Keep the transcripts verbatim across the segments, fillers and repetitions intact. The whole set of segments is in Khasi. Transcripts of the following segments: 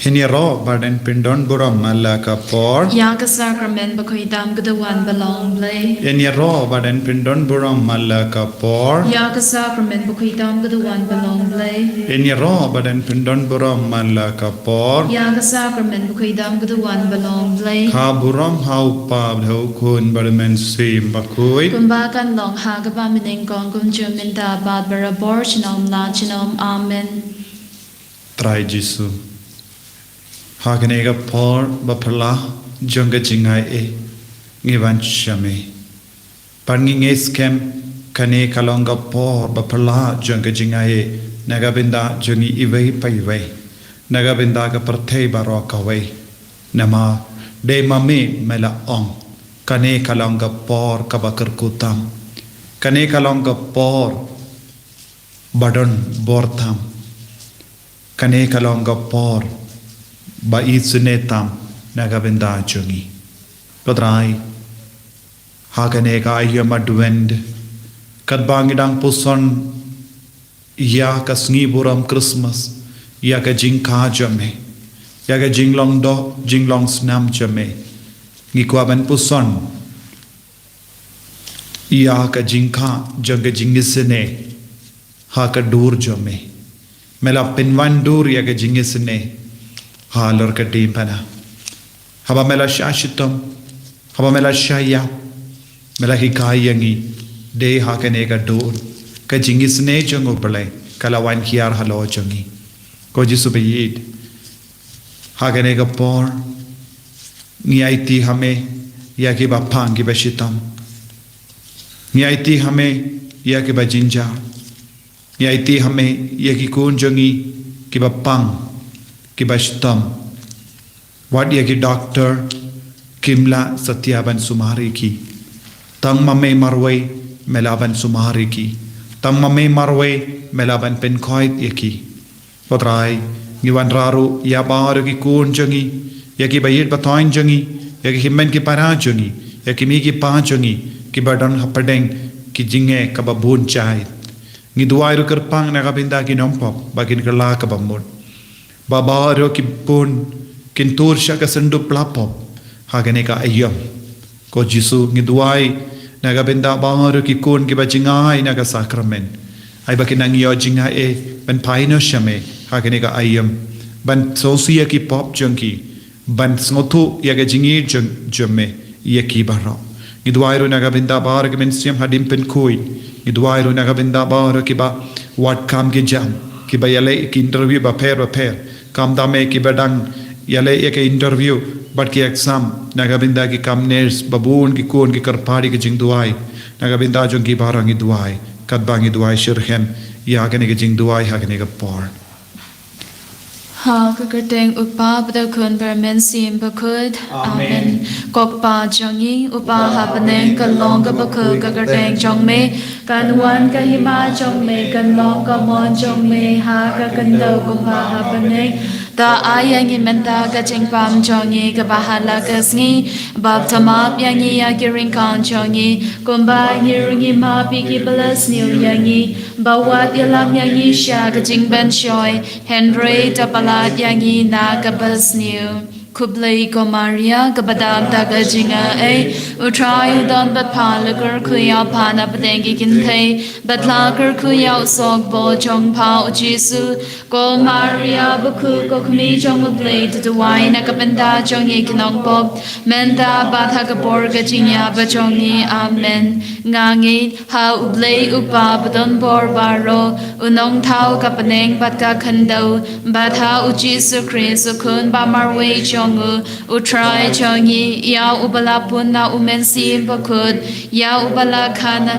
Yn ïaroh bad yn pyndon burom man la ka por. Ïa ka sakramen bakhuid tam ka duwan ba long Blei. Yn ïaroh bad yn pyndon burom man la ka por. Ïa ka sakramen bakhuid tam ka duwan ba long Blei. Yn ïaroh bad yn pyndon burom man la ka por. Ïa ka sakramen bakhuid tam ka duwan ba long Blei. Ka burom ha u Kpa bad ha u Khun bad ha u Mynsiem Bakhuid. Kumba kan long ha kaba mynnyngkong, kumjuh mynta bad barabor junom la junom. Amen. Trai Jisu, ha kane ka por ba phylla jong ka jingaiei ngi wan sha me. Bad ngi ngeit skhem kane ka long ka por ba phylla jong ka jingaiei na ka bynta jong ngi iwei pa iwei, na ka bynta ka pyrthei baroh kawei. Namar dei ma me me la ong, kane ka long ka por kaba kyrkhu tam. Kane ka long ka por ba don bor tam. Kane ka long ka por ba isynei tam na ka bynta jong ngi. Ko Trai, ha kane ka aïom Advent, katba ngi dang puson ïa ka sngi burom Christmas, ïa ka jingkha jong me, ïa ka jinglong doh jinglong snam jong me, ngi kwah ban puson ïa ka jingkha jong ka jingisynei ha ka dur jong me. Me la pynwandur ïa ka jingisynei halor ka diengphna. Haba me la shah shitom, haba me la shah ïap, me la hikai ïa ngi, dei ha kane ka dur ka jingisynei jong U Blei ka la wan hiar halor jong ngi. Ko Jisu ba ïeit, ha kane ka por ngi aiti ha me ïa kiba pang kiba shitom. Ngi aiti ha me ïa kiba jynjar. Ngi aiti ha me ïa ki khun jong ngi kiba pang kiba shitom. Wat ïa ki doktor kim lah satia ban sumar ïa ki. Tang ma me marwei me lah ban sumar ïa ki. Tang ma me marwei me lah ban pynkhuid ïa ki. Ko Trai, ngi wanrah ruh ïa baroh ki khun jong ngi, ïa kiba ïeit ba thoiñ jong ngi, ïa ki hynmen ki para jong ngi, ïa ki mei ki pa jong ngi kiba don hapdeng ki jingeh kaba bun jait. Ngi duwai ruh kyrpang na ka bynta ki nongpop ba kin kylla kaba mut, ba baroh ki bun kin tur sha ka synduk pla pop ha kane ka aïom. Ko Jisu, ngi duwai na ka bynta baroh ki khun kiba jngai na ka sakramen. Ai ba kin nang ïoh jingaiei ban phai noh sha me ha kane ka aïom, ban sngewsih ïa ki pop jong ki, ban sngewthuh ïa ka jingïeit jong, jong me ïa ki baroh. Ngi duwai ruh na ka bynta baroh ki mynsiem haduh pynkhih. Ngi duwai ruh na ka bynta baroh kiba wad kam ki jam, kiba ïaleh ki interview bapher bapher. Kumta me kiba dang ïaleh ïa ka interview bad ki exam, na ka bynta ki kam nurse, ba bun ki khun ki kyrpad ïa ka jingduwai. Na ka bynta jong ki baroh ngi duwai, katba ngi duwai shitrhem ïa kane ka jingduwai ha kane ka por. Ha ka kyrteng U Kpa bad U Khun bad U Mynsiem Bakhuid. Amen. Amen. Ko Kpa jong ngi uba ha bneng, kan long kaba khuid ka kyrteng jong me, kan wan ka hima jong me, kan long ka mon jong me ha ka khyndew kumba ha bneng. To ai ïa ngi mynta ka jingpang jong ngi kaba ha la ka sngi, bad to map ïa ngi ïa ki ryngkang jong ngi, kumba ngi ruh ngi map ïa kiba la sniew ïa ngi, bad wat ïalam ïa ngi sha ka jingpynshoi, hynrei to palat ïa ngi na kaba sniew. Khublei ko Maria, kaba dap da ka jingaiei, U Trai u don bad pha, la kyrkhu ïa pha na pdeng ki kynthei, bad la kyrkhu ïa u sohbor jong pha U Jisu. Ko Maria bakhuid, ko kmie jong U Blei, to duwai na ka bynta jong ngi ki nongpop, mynta bad ha ka por ka jingïap jong ngi. Amen. Nga ngeit ha U Blei U Kpa badonbor baroh, U Nongthaw ka bneng bad ka khyndew, bad ha U Jisu Khrist U Khun ba marwei jong u, U Trai jong ngi, ïa uba la pun na U Mynsiem Bakhuid, ïa uba la kha na,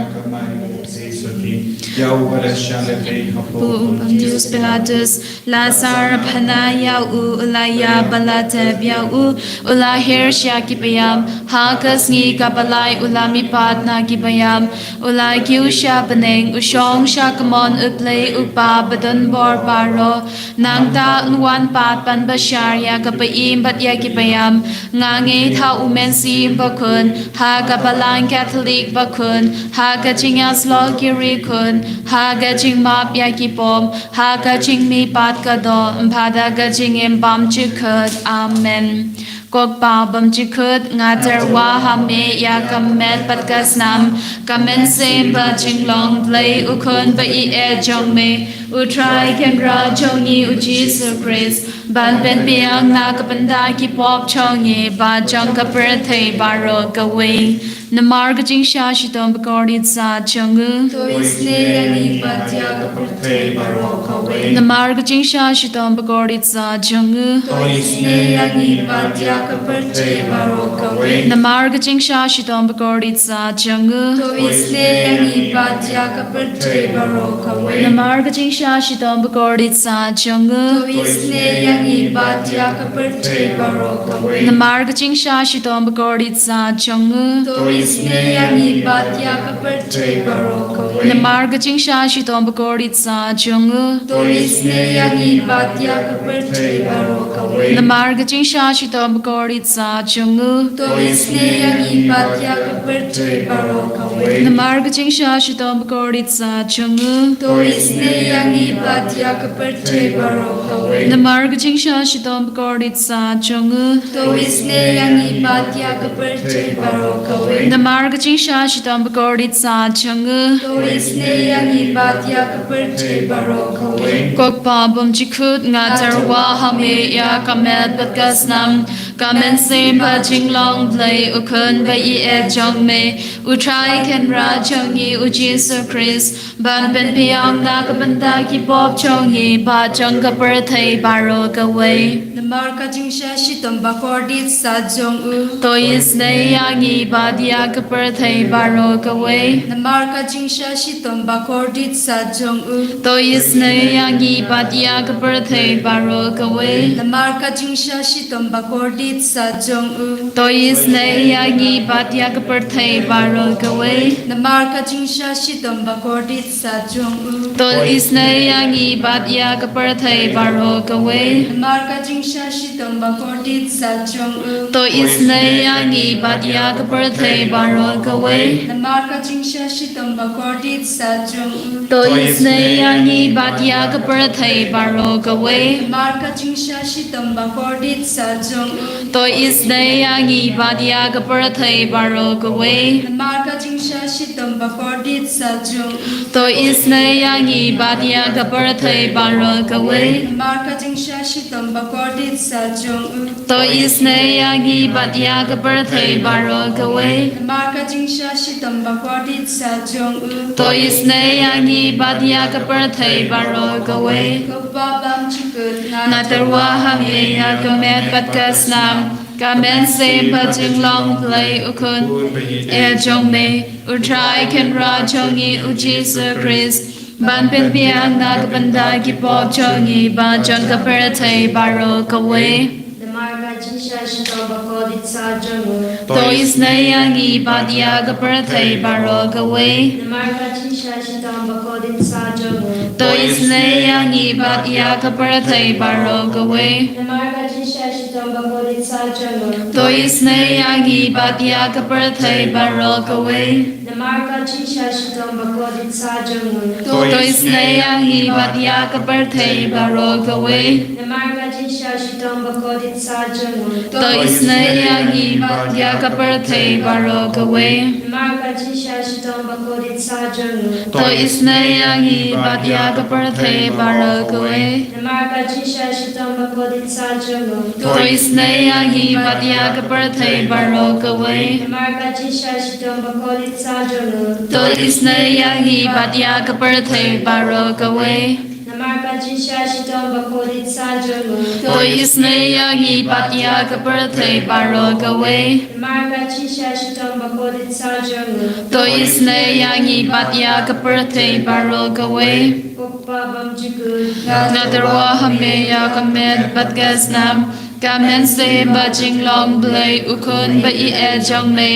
ïa uba la shah lehbeiñ hapoh Pontius Pilatus, la sar bha na ïa u, u la ïap bad la tep ïa u, u la hiar sha ki baïap, ha ka sngi kaba lai u la mihpat na ki baïap, u la kiew sha bneng, u shong sha kamon U Blei U Kpa badonbor baroh. Nangta un wan pat ban bishar ïa ka ba im bad ïa ki ba ïam. Nga ngeit ha U Mynsiem Bakhuid, ha ka Balang Katholik bakhuid, ha ka jingïasyllok ki riewkhuid, Ha ka jingmap ïa ki pop, ha ka jingmihpat ka doh, bad ha ka jingim bymjukut. Amen. Ko Kpa bymjukut, nga tyrwa ha me ïa ka met bad ka snam, ka mynsiem bad jinglong Blei u Khun ba ïeit jong me, U Trai Kynrad jong ngi U Jisu Khrist, ban pynbiang na ka bynta ki pop jong ngi bad jong ka pyrthei baroh kawei. Namar ka jingshah shitom bakordit sa jong u. To isynei ïa ngi bad ïa ka pyrthei baroh kawei. Namar ka jingshah shitom bakordit sa jong u. To isynei ïa ngi bad ïa ka pyrthei baroh kawei. Namar ka jingshah shitom bakordit sa jong u. To isynei ïa ngi bad ïa ka pyrthei baroh kawei. Namar ka jingshah shitom bakordit sa jong u. To isynei ïa ngi bad ïa ka pyrthei baroh kawei. Namar ka jingshah shitom bakordit sa jong u. To isynei ïa ngi bad ïa ka pyrthei baroh kawei. Namar ka jingshah shitom bakordit sa jong u. To isynei ïa ngi bad ïa ka pyrthei baroh kawei. Namar ka jingshah shitom bakordit sa jong u. To isynei ïa ngi bad ïa ka pyrthei baroh kawei. Namar ka jingshah shitom bakordit sa jong u. To isynei ïa ngi bad ïa ka pyrthei baroh kawei. Namar ka jingshah shitom bakordit sa jong u. To isynei ïa ngi bad ïa ka pyrthei baroh kawei. Namar ka jingshah shitom bakordit sa jong u. To isynei ïa ngi bad ïa ka pyrthei baroh kawei. Ko Kpa bymjukut, nga tyrwa ha me ïa ka met bad ka snam, ka mynsiem bad jinglong Blei u Khun ba ïeit jong me, U Trai Kynrad jong ngi U Jisu Khrist, ban pynbiang na ka bynta ki pop jong ngi bad jong ka pyrthei baroh kawei. Namar ka jingshah shitom bakordit sa jong u. To isynei ïa ngi bad ïa ka pyrthei baroh kawei. Namar ka jingshah shitom bakordit sa jong u. To isynei ïa ngi bad ïa ka pyrthei baroh kawei. Namar ka jingshah shitom bakordit sa jong u. To isynei ïa ngi bad ïa ka pyrthei baroh kawei. Namar ka jingshah shitom bakordit sa jong u. To isynei ïa ngi bad ïa ka pyrthei baroh kawei. Namar ka jingshah shitom bakordit sa jong u. To isynei ïa ngi bad ïa ka pyrthei baroh kawei. Namar ka jingshah shitom bakordit sa jong u. To isynei ïa ngi bad ïa ka pyrthei baroh kawei. Namar ka jingshah shitom bakordit sa jong u. To isynei ïa ngi bad ïa ka pyrthei baroh kawei. Namar ka jingshah shitom bakordit sa jong u. To isynei ïa ngi bad ïa ka pyrthei baroh kawei. Namar ka jingshah shitom bakordit sa jong u. To isynei ïa ngi bad ïa ka pyrthei baroh kawei. Namar ka jingshah shitom bakordit sa jong u. To isynei ïa ngi bad ïa ka pyrthei baroh kawei. Ko Kpa bymjukut, nga tyrwa ha me ïa ka met bad ka snam, ka mynsiem bad jinglong Blei u Khun ba ïeit jong me, U Trai Kynrad jong ngi U Jisu Khrist, ban pynbiang na ka bynta ki pop jong ngi bad jong ka pyrthei baroh kawei. Namar ka jingshah shitom bakordit sa jong u. To isynei ïa ngi bad ïa ka pyrthei baroh kawei. Namar ka jingshah shitom bakordit sa jong u. To isynei ïa ngi bad ïa ka pyrthei baroh kawei. Namar ka jingshah shitom bakordit sa jong u. To isynei ïa ngi bad ïa ka pyrthei baroh kawei. Namar ka jingshah shitom bakordit sa jong u. To isynei ïa ngi bad ïa ka pyrthei baroh kawei. Namar ka jingshah shitom bakordit sa jong u. To isynei ïa ngi bad ïa ka pyrthei baroh kawei. Namar ka jingshah shitom bakordit sa jong u. To isynei ïa ngi bad ïa ka pyrthei baroh kawei. Namar ka jingshah shitom bakordit sa jong u. To isynei ïa ngi bad ïa ka pyrthei baroh kawei. Namar ka jingshah shitom bakordit sa jong u. To isynei ïa ngi bad ïa ka pyrthei baroh kawei. Namar ka jingshah shitom bakordit sa jong u. To isynei ïa ngi bad ïa ka pyrthei baroh kawei. Namar ka jingshah shitom bakordit sa jong u. To isynei ïa ngi bad ïa ka pyrthei baroh kawei. Ko Kpa bymjukut, nga tyrwa ha me ïa ka met bad ka snam, ka mynsiem bad jinglong Blei u Khun ba ïeit jong me,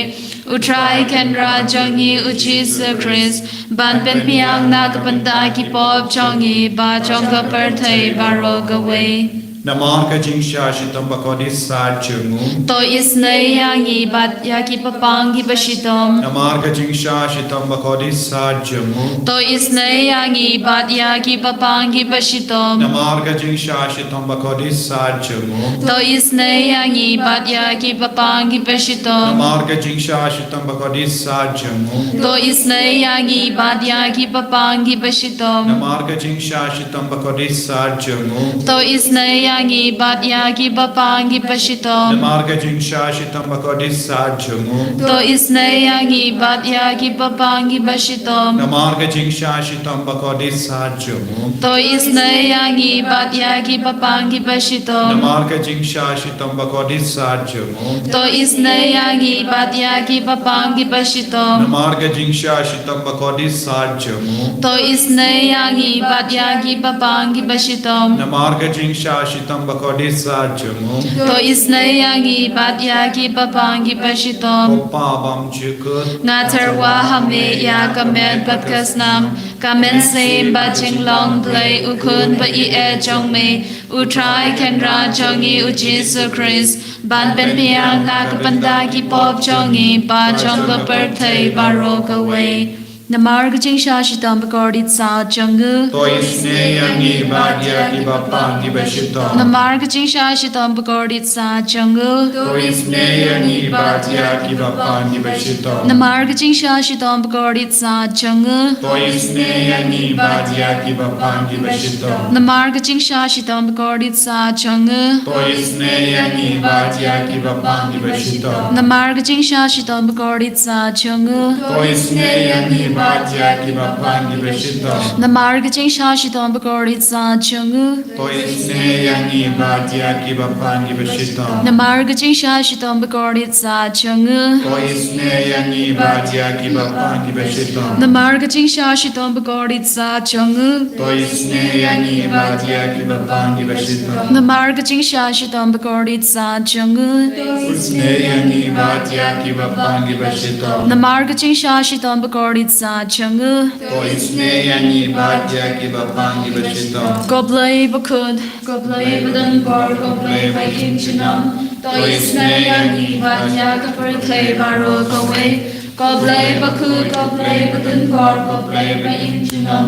U Trai Kynrad jong ngi U Jisu Khrist, ban pynbiang na ka bynta ki pop jong ngi bad jong ka pyrthei baroh kawei. Namar ka jingshah shitom bakordit said jong u. To isynei ïa ngi bad ïa ki paidbah kiba shitom. Namar ka jingshah shitom bakordit said jong u. To isynei ïa ngi bad ïa ki paidbah kiba shitom. Namar ka jingshah shitom bakordit said jong u. To isynei ïa ngi bad ïa ki paidbah kiba shitom. Namar ka jingshah shitom bakordit said jong u. To isynei ïa ngi bad ïa ki paidbah kiba shitom. Namar ka jingshah shitom bakordit said jong u. To isynei ïa ngi bad ïa ki paidbah kiba shitom. Namar ka jingshah shitom bakordit said jong u. To isynei ïa ngi bad ïa ki paidbah kiba shitom. Namar ka jingshah shitom bakordit said jong u. To isynei ïa ngi bad ïa ki paidbah kiba shitom. Namar ka jingshah shitom bakordit said jong u. To isynei ïa ngi bad ïa ki paidbah kiba shitom. Namar ka jingshah shitom bakordit said jong u. To isynei ïa ngi bad ïa ki paidbah kiba shitom. Namar ka jingshah shitom bakordit said jong u. To isynei ïa ngi bad ïa ki paidbah kiba shitom. Ko Pa bymjukut. Nga tyrwa ha me ïa ka met bad ka snam, ka mynsiem bad jinglong Blei U Khun ba ïeit jong me, U Trai Kynrad jong ngi U Jisu Khrist, ban pynbiang na ka bynta ki pop jong ngi bad jong ka pyrthei baroh kawei. Namar ka jingshah shitom bakordit said jong u. To isynei ïa ngi bad ïa ki paidbah kiba shitom. Namar ka jingshah shitom bakordit said jong u. To isynei ïa ngi bad ïa ki paidbah kiba shitom. Namar ka jingshah shitom bakordit said jong u. To isynei ïa ngi bad ïa ki paidbah kiba shitom. Namar ka jingshah shitom bakordit said jong u. To isynei ïa ngi bad ïa ki paidbah kiba shitom. Namar ka jingshah shitom bakordit said jong u. To isynei ïa ngi bad ïa ki paidbah kiba shitom. Namar ka jingshah shitom bakordit said jong u. To isynei ïa ngi bad ïa ki paidbah kiba shitom. Namar ka jingshah shitom bakordit said jong u. To isynei ïa ngi bad ïa ki paidbah kiba shitom. Namar ka jingshah shitom bakordit said jong u. To isynei ïa ngi bad ïa ki paidbah kiba shitom. Namar ka jingshah shitom bakordit said jong u. To isynei ïa ngi bad ïa ki paidbah kiba shitom. Namar ka jingshah shitom bakordit said jong u. To isynei ïa ngi bad ïa ki paidbah kiba shitom. Ko Blei bakhuid, ko Blei badonbor, ko Blei ba im junom. To isynei ïa ngi bad ïa ka pyrthei baroh kawei. Ko Blei bakhuid, ko Blei badonbor, ko Blei ba im junom.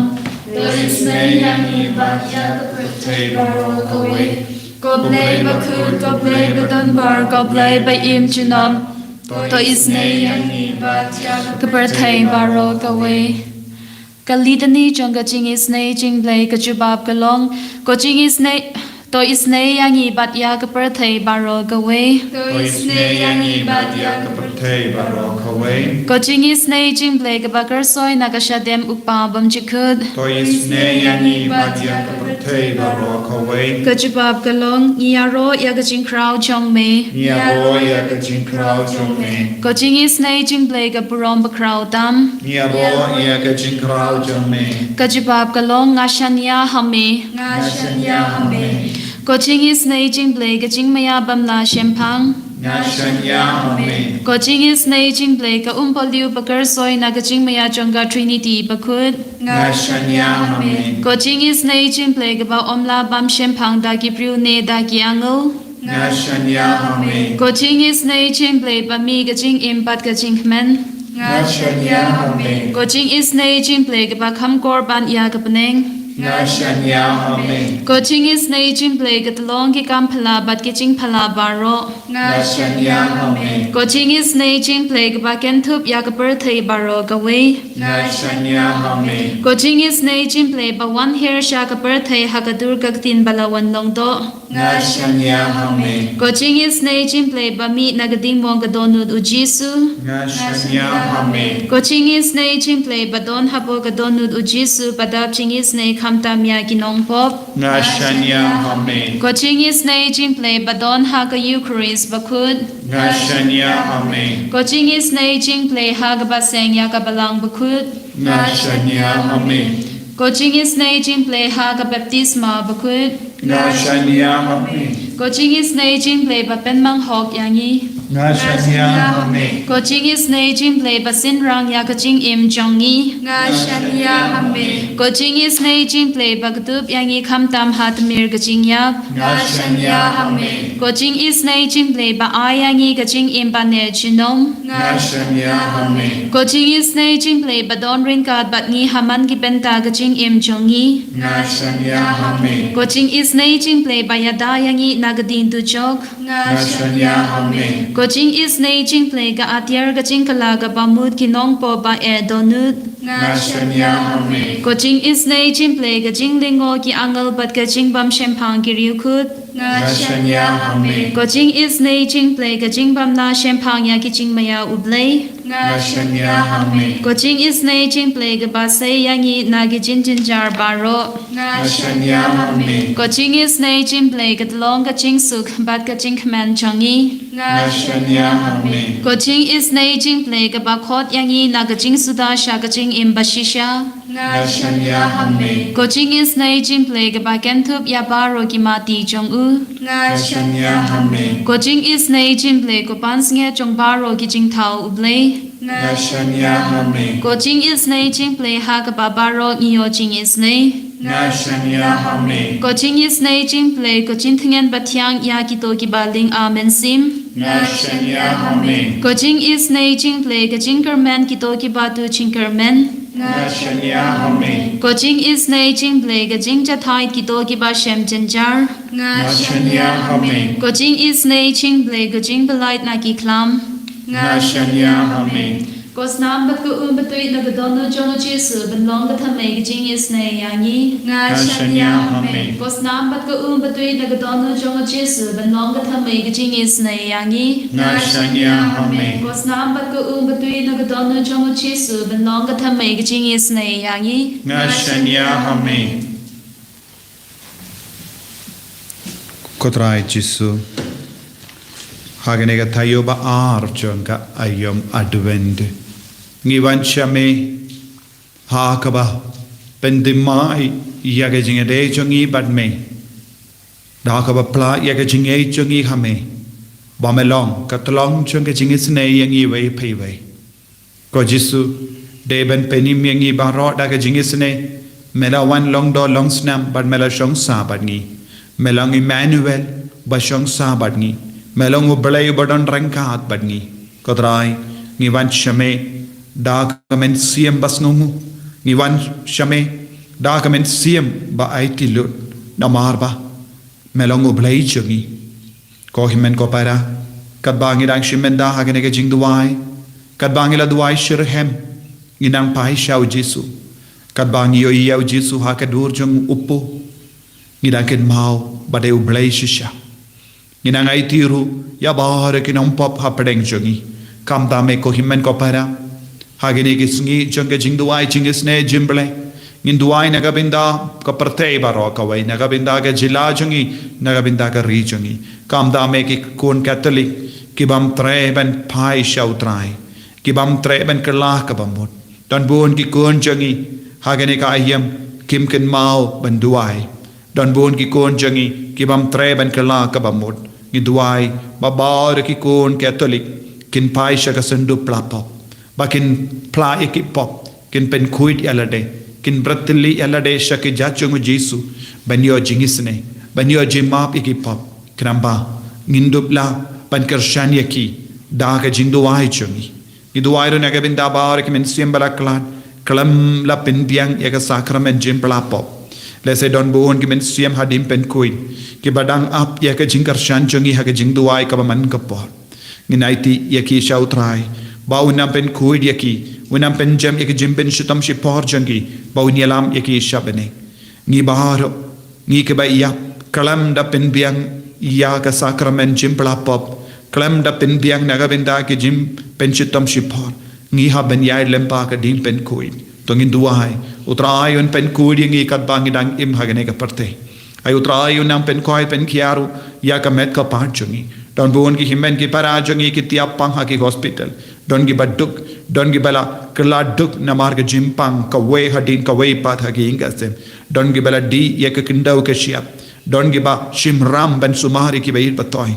To isynei ïa ngi bad ïa ka pyrthei baroh kawei. Ko Blei bakhuid, ko Blei badonbor, ko Blei ba im junom. To isynei ïa ngi bad ïa ka pyrthei baroh kawei. Ka Litany jong ka jingisynei jong U Blei ka jubab ka long, ko jingisynei, to isynei ïa ngi bad ïa ka pyrthei baroh kawei. To isynei ïa ngi bad ïa ka pyrthei baroh kawei. Ko jingisynei jong U Blei kaba kyrsoi na ka shadem U Kpa bymjukut. To isynei ïa ngi bad ïa ka pyrthei baroh kawei. Ka jubab ka long, ngi ïaroh ïa ka jingkhraw jong me. Ngi ïaroh ïa ka jingkhraw jong me. Ko jingisynei jong U Blei ka burom bakhraw tam. Ngi ïaroh ïa ka jingkhraw jong me. Ka jubab ka long, nga shaniah ha me. Nga shaniah ha me. Ko jingisynei jong U Blei ka jingmaïa bymlah shemphang. Nga shaniah ha me. Ko jingisynei jong U Blei ka umpohliew ba kyrsoi na ka jingmaïa jong ka Trinity bakhuid. Nga shaniah ha me. Ko jingisynei jong U Blei kaba ym lah bam shemphang da ki briew ne da ki angel. Nga shaniah ha me. Ko jingisynei jong U Blei ba mih ka jingim bad ka jingkmen. Nga shaniah ha me. Ko jingisynei jong U Blei kaba kham kor ban ïa ka bneng. Nga shaniah ha me. Ko jingisynei jong U Blei ka tyllong ki kam phylla bad ki jingphylla baroh. Nga shaniah ha me. Ko jingisynei jong U Blei kaba kynthup ïa ka pyrthei baroh kawei. Nga shaniah ha me. Ko jingisynei jong U Blei ba wan hiar sha ka pyrthei ha ka dur ka ktien ba la wan long doh. Nga shaniah ha me. Ko jingisynei jong U Blei ba mih na ka diengmong ka dohnud U Jisu. Nga shaniah ha me. Ko jingisynei jong U Blei ba don hapoh ka dohnud U Jisu ba dap jingisynei khamtam ïa ki nongpop. Nga shaniah ha me. Ko jingisynei jong U Blei ba don ha ka Eukharist bakhuid. Nga shaniah ha me. Ko jingisynei jong U Blei ha kaba seng ïa ka balang bakhuid. Nga shaniah ha me. Ko jingisynei jong U Blei ha ka baptisma bakhuid. Nga shaniah ha me. Ko jingisynei jong U Blei ba pynmang hok ïa ngi. Nga shaniah ha me. Ko jingisynei jingblei ba synrang ïa ka jingim jong ngi. Nga shaniah ha me. Ko jingisynei jingblei ba kdup ïa ngi khamtam ha tmier ka jingïap. Nga shaniah ha me. Ko jingisynei jingblei ba ai ïa ngi ka jingim ba neh junom. Nga shaniah ha me. Ko jingisynei jingblei ba don ryngkat bad ngi ha man ki bynta ka jingim jong ngi. Nga shaniah ha me. Ko jingisynei jingblei ba ïada ïa ngi na ka ding dujok. Nga shaniah ha me. Ko jingisynei jingblei ka atiar ka jingkylla kaba mut ki nongpop ba eh dohnud. Nga shaniah ha me. Ko jingisynei jingblei ka jinglyngngoh ki angel bad ka jingbym shemphang ki riewkhuid. Nga shaniah ha me. Ko jingisynei jingblei ka jingbym lah shemphang ïa ki jingmaïa U Blei. Nga shaniah ha me. Ko jingisynei jingblei kaba sei ïa ngi na ki jingjynjar baroh. Nga shaniah ha me. Ko jingisynei jingblei ka tyllong ka jingsuk bad ka jingkmen jong ngi. Nga shaniah ha me. Ko jingisynei jingblei kaba khot ïa ngi na ka jingsuda sha ka jingim ba shisha. Nga shaniah ha me. Ko jingisynei jingblei kaba kynthup ïa baroh ki mati jong u. Nga shaniah ha me. Ko jingisynei jingblei ko pansngiat jong baroh ki jingthaw U Blei. Nga shaniah ha me. Ko jingisynei jingblei ha kaba baroh ngi ïoh jingisynei. Nga shaniah ha me. Ko jingisynei jingblei ko jingtngen bathiang ïa kito kiba lyngba mynsiem. Nga shaniah ha me. Ko jingisynei jingblei ka jingkyrmen kito kiba tu jingkyrmen. Nga shaniah ha me. Ko jingisynei jingblei ka jingjahthait kito kiba shem jynjar. Nga shaniah ha me. Ko jingisynei jingblei ka jingpyllait na ki khlam. Nga shaniah ha me. Ko snam bad ko um batuid na ka dohnud jong u Jisu ban long ka thymmei ka jingisynei ïa ngi. Nga shaniah ha me. Ko snam bad ko um batuid na ka dohnud jong u Jisu ban long ka thymmei ka jingisynei ïa ngi. Nga shaniah ha me. Ko snam bad ko um batuid na ka dohnud jong u Jisu ban long ka thymmei ka jingisynei ïa ngi. Nga shaniah ha me. Ko Trai Jisu, ha kane ka taïew ba ar jong ka aïom Advent, ngi wan sha me ha kaba pynthymmai ïa ka jingïadei jong ngi bad me, da kaba pla ïa ka jingïeit jong ngi ha me, ba me long ka tyllong jong ka jingisynei ïa ngi iwei pa iwei. Ko Jisu, dei ban pynim ïa ngi baroh da ka jingisynei, me la wan long doh long snam bad me la shong sah bad ngi. Me long Immanuel, ba shong sah bad ngi. Me long U Blei uba don ryngkat bad ngi. Ko Trai, ngi wan sha me da ka mynsiem ba sngewnguh. Ngi wan sha me da ka mynsiem ba aiti lut, namar ba me long U Blei jong ngi. Ko hynmen ko para, katba ngi dang shim bynta ha kane ka jingduwai, katba ngi la duwai shitrhem, ngi dang phai sha u Jisu. Katba ngi ïohi ïa u Jisu ha ka dur jong u kpu, ngi dang kynmaw ba dei U Blei shisha. Ngi dang aiti ruh ïa baroh ki nongpop hapdeng jong ngi. Khamtam me ko hynmen ko para, ha kine ki sngi jong ka jingduwai jingisynei jingblei, ngin duwai na ka bynta ka pyrthei baroh kawei, na ka bynta ka jylla jong ngi, na ka bynta ka ri jong ngi. Khamtam me ki khun Katholik ki bym treh ban phai sha u Trai, ki bym treh ban kylla kaba mut. Don bun ki khun jong ngi ha kane ka aïom kim kynmaw ban duwai. Don bun ki khun jong ngi ki bym treh ban kylla kaba mut. Ngi duwai ba baroh ki khun Katholik kin phai sha ka syndu pla pop, ba kin pla ïa ki pop, kin pynkhuid ïa lade, kin bret thylli ïa lade sha ki jait jong u Jisu, ban ïoh jingisynei, ban ïoh jingmap ïa ki pop. Khnang ba ngin dup lah ban kyrshan ïa ki da ka jingduwai jong ngi. Ngi duwai ruh na ka bynta baroh ki mynsiem ba la khlad, khlem la pynbiang ïa ka sakramen jingpla pop. Lehse don bun ki mynsiem hadien pynkhuid kiba dang ap ïa ka jingkyrshan jong ngi ha ka jingduwai kaba man ka por. Ngin aiti ïa ki sha u Trai ba un nang pynkhuid ïa ki, un nang pynjem ïa ka jingpynshitom shipor jong ki, ba un ïalam ïa ki sha bneng. Ngi baroh, ngi kiba ïap, khlem da pynbiang ïa ka sakramen jingpla pop, khlem da pynbiang na ka bynta ki jingpynshitom shipor, ngi hap ban ïaid lyngba ka jingpynkhuid. To ngin duwai, u Trai un pynkhuid ïa ngi katba ngi dang im ha kane ka pyrthei. Ai u Trai un nang pynkhoi pynkhia ruh ïa ka met ka phad jong ngi. Don bun ki hynmen ki para jong ngi ki tiap pang ha ki hospital. Don kiba duk, don kiba la kylla duk namar ka jingpang kawei hadien kawei pat ha ki ïing ka sem. Don kiba la dih ïa ka khyndew ka shyiap. Don kiba shim ram ban sumar ïa kiba ïeit ba thoiñ.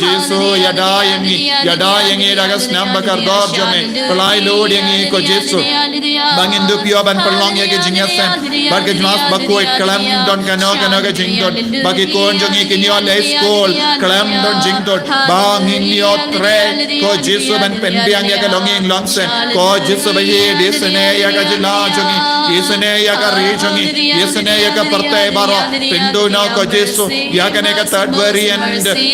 Jisu, ïada ïa ngi, ïada ïa ngi da ka snam ba kordor jong me. Pynlait lut ïa ngi ko Jisu. Ba ngin dup ïoh ban pynlong ïa ka jingïaseng bad ka Mass Bakhuid, khlem don kano kano ka jingdud. Ba ki khun jong ngi kin ïoh leit skul khlem don jingdud. Ba ngin ïoh trei ko Jisu ban pynbiang ïa ka longïing longsem. Ko Jisu ba ïeit, isynei ïa ka jylla jong ngi, isynei ïa ka ri jong ngi, isynei ïa ka pyrthei baroh. Pynduh noh ko Jisu ïa kane ka third variant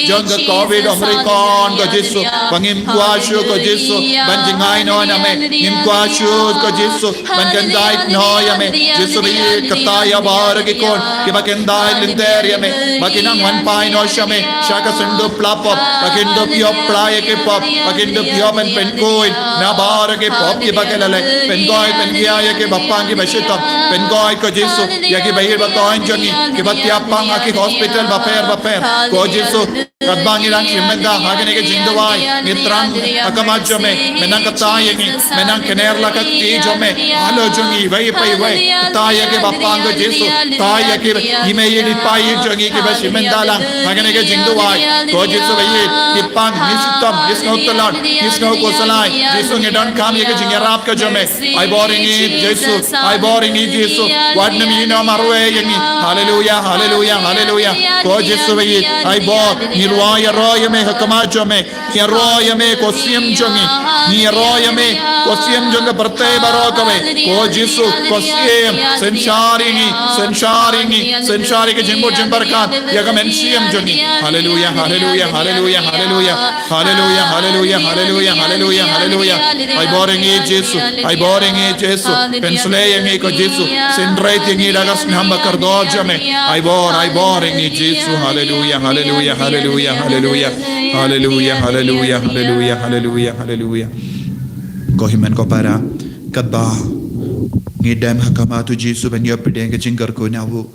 jong ka Covid Omicron ko Jisu. Ba ngim kwah shuh ko Jisu ban jngai noh na me. Ngim kwah shuh ko Jisu ban kyndait noh ïa me. Jisu ba ïeit, kata ïa baroh ki khun kiba kyndait lynter ïa me, ba kin nang wan phai noh sha me sha ka synduk pla pop, ba kin dup ïoh pla ïa ki pop, ba kin dup ïoh ban pynkhuid na baroh ki pop kiba ki la leh. Pynkhuid, pynkhiah ïa kiba pang kiba shitom. Pynkhuid ko Jisu ïa kiba ïeit ba thoiñ jong ngi kiba thiah pang ha ki hospital bapher bapher. Ko Jisu, katba ngi dang shim bynta ha kane ka jingduwai, ngi thrang ha khmat jong me. Me nang kata ïa ngi, me nang kner la ka kti jong me halor jong ngi iwei pa iwei. Kata ïa kiba pang ko Jisu, kata ïa ki i mei i pa i jong ngi kiba shim bynta lang ha kane ka jingduwai. Ko Jisu ba ïeit, ngi pang, ngi shitom, ngi sngew tlot, ngi sngew khuslai. Jisu, ngi donkam ïa ka jingïarap ka jong me. Ai bor ïa ngi Jisu, ai bor ïa ngi Jisu. Wat nym ïehnoh marwei ïa ngi. Haleluya, haleluya, haleluya. Ko Jisu ba ïeit, ai bor, ngi rwai ïaroh ïa me ha khmat jong me. Ngi ïaroh ïa me ko Siem jong ngi. Ngi ïaroh ïa me ko Siem jong ka pyrthei baroh kawei. Ko Jisu ko Siem, synshar ïa ngi, synshar ïa ngi, synshar ïa ka jingmut jingpyrkhat ïa ka mynsiem jong ngi. Haleluya, haleluya, haleluya, haleluya. Haleluya, haleluya, haleluya, haleluya, haleluya. Ai bor ïa ngi Jisu, ai bor ïa ngi Jisu. Pynshlei ïa ngi ko Jisu. Synreit ïa ngi da ka snam ba kordor jong me. Ai bor, ai bor ïa ngi Jisu. Haleluya, haleluya, haleluya, haleluya. Haleluya, haleluya, haleluya, haleluya, haleluya. Ko hynmen ko para, katba Ngi dem ha khmat u Jisu ban ïoh pdiang ka jingkyrkhu na u.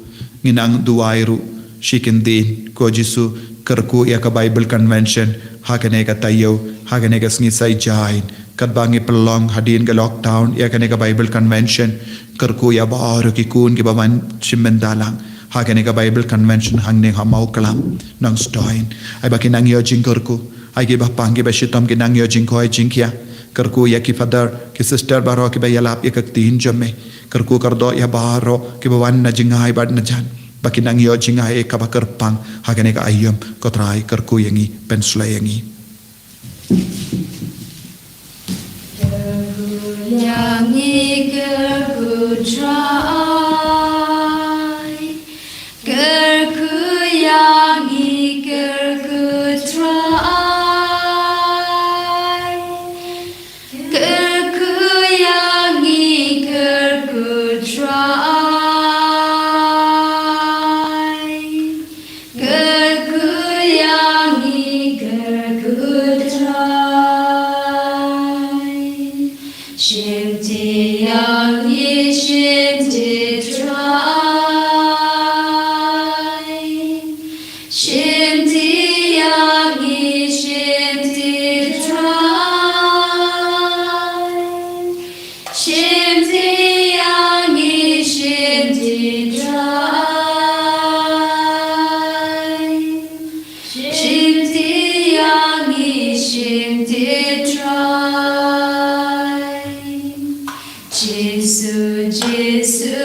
Ngi nang duwai ruh shi kyndit, ko Jisu, kyrkhu ïa ka Bible Convention ha kane ka taïew, ha kane ka sngi Saitjaiñ, katba ngi pynlong hadien ka lockdown ïa kane ka Bible Convention. Kyrkhu ïa baroh ki khun kiba wan shim bynta lang ha kane ka Bible Convention hangne ha Mawklam, Nongstoiñ. Ai ba ki nang ïoh jingkyrkhu, ai kiba pang kiba shitom ki nang ïoh jingkhoi jingkhia. Kyrkhu ïa ki father ki sister baroh kiba ïalap ïa ka ktien jong me. Kyrkhu kyrdoh ïa baroh kiba wan na jingai bad na jan, ba ki nang ïoh jingai kaba kyrpang ha kane ka aïom. Ko Trai, kyrkhu ïa ngi, pynshlei ïa ngi. Kyrkhu ïa ngi, kyrkhu Trai. Kyrkhu ïa ngi, kyrkhu Trai. Kyrkhu ïa ngi, kyrkhu Trai. Kyrkhu ïa ngi, kyrkhu Trai. Shim ti ïa ngi, shim ti Trai. Shim ti ïa ngi, shim ti Trai. Shim ti ïa ngi, shim ti Trai. Shim ti ïa ngi, shim ti Trai. Jisu, Jisu,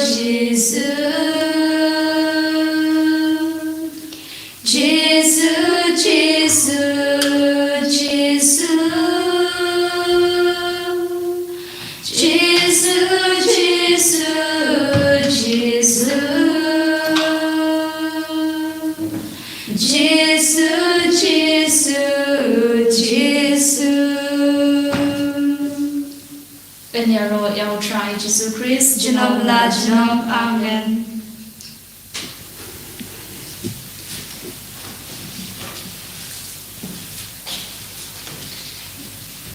Jisu. Jisu, Jisu, Jisu. Jisu, Jisu, Jisu. Jisu, Jisu, Jisu. Yn ïaroh ïa U Trai Jisu Khrist junom la junom. Amen.